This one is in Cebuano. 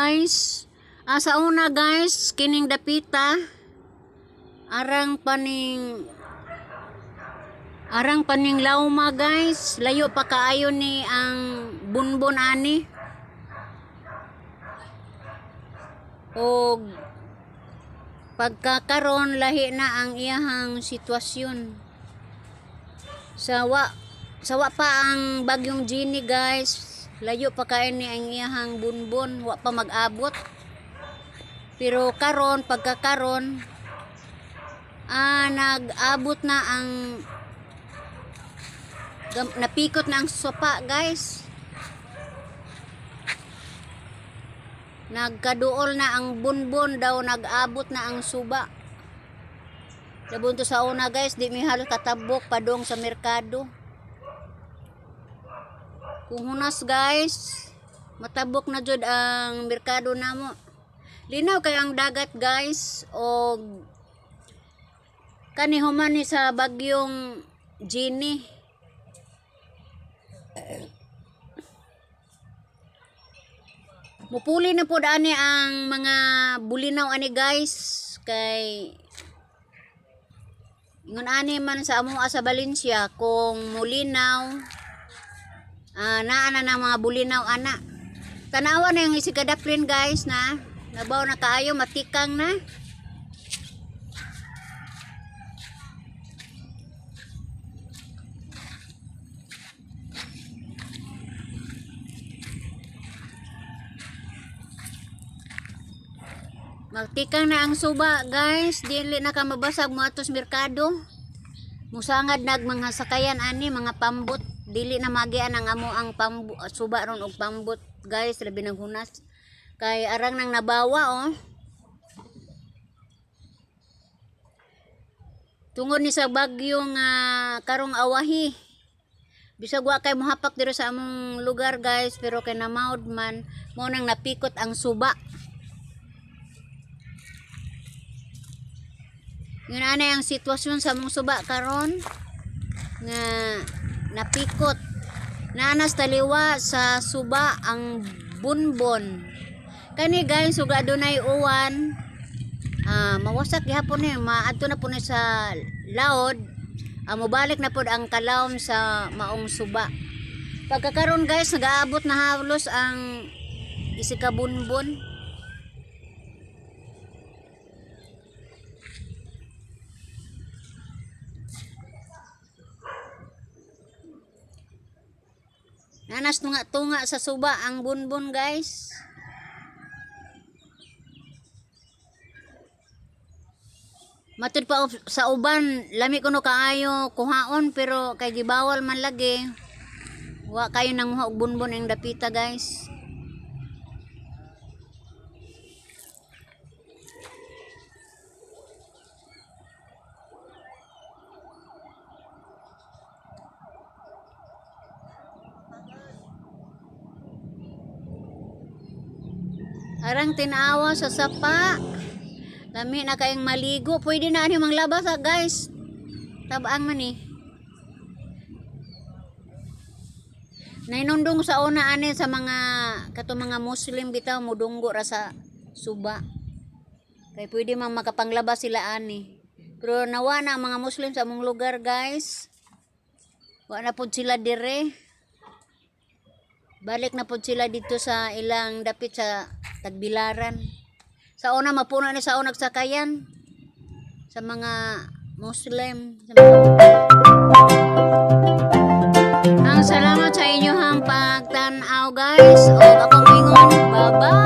guys. Ah, sa una guys, kining dapita arang paning lauma guys. Layo pa kaayo ni ang bunbon ani. Og pagkakaron lahi na ang iyahang sitwasyon. Sawa pa ang bagyong Jeannie guys. Layo pa kaayo ni ang iyahang bunbon, wa pa mag-abot. Pero karon pagkakaron nag-abot na ang napikot na ang sopa guys. Nagkaduol na ang bunbon daw, nag-abot na ang suba. Labon to sa una guys, di mi halos katabok padong sa merkado. Kung hunas guys, matabok na jud ang merkado namo. Linaw kay ang dagat guys, og kani human ni sa bagyong Jeannie. Mupuli na po ani ang mga bulinaw ani guys, kay ingon ani man sa amoa sa Valencia kung mulinaw, naa na ng mga bulinaw ana. Tanawa na yung isikadaplin guys na nabaw na kaayo, matikang na. Magtikang na ang suba guys, dili na ka mabasag mo atos merkado. Musangad nag mga sakayan ani, mga pambot, dili na magian ang amo ang suba ron og pambot guys, labi nang hunas. Kay arang nang nabawa oh. Tungod ni sa bagyo nga karong awahi. Bisag wa kay mohapak diri sa among lugar guys, pero kay namaod man mo nang napikot ang suba. Yun ana ang sitwasyon sa among suba karon nga napikot. Naanas taliwa sa suba ang bunbon. Kani guys, ug adunay uwan, mawasak gihapon ni, maadto na po ni sa laod, mobalik na pod ang kalawom sa maong suba. Pagkakaron guys, nagaabot na halos ang isika bunbon. Nanas tunga-tunga sa suba ang bunbon guys. Matud pa sa uban, lami kuno kaayo kuhaon pero kay gibawal man lagi. Wa kayo nanguha og bunbon ang dapita guys. Arang tinawa sa sapa. Lami na kayong maligo. Pwede na ani manglabas ah, guys. Tabang man eh. Nainundong sa una ani sa mga kato mga Muslim bitaw mudunggo ra sa suba. Kay pwede man makapanglabas sila ani. Pero nawa na ang mga Muslim sa among lugar guys. Wa na pud sila dire. Balik na pud sila dito sa ilang dapit sa Tagbilaran. Sa una mapuno ni sa una sakayan sa mga Muslim. Sa mga... Ang salamat sa inyong pagtan-aw guys. Og ako moingon, bye-bye.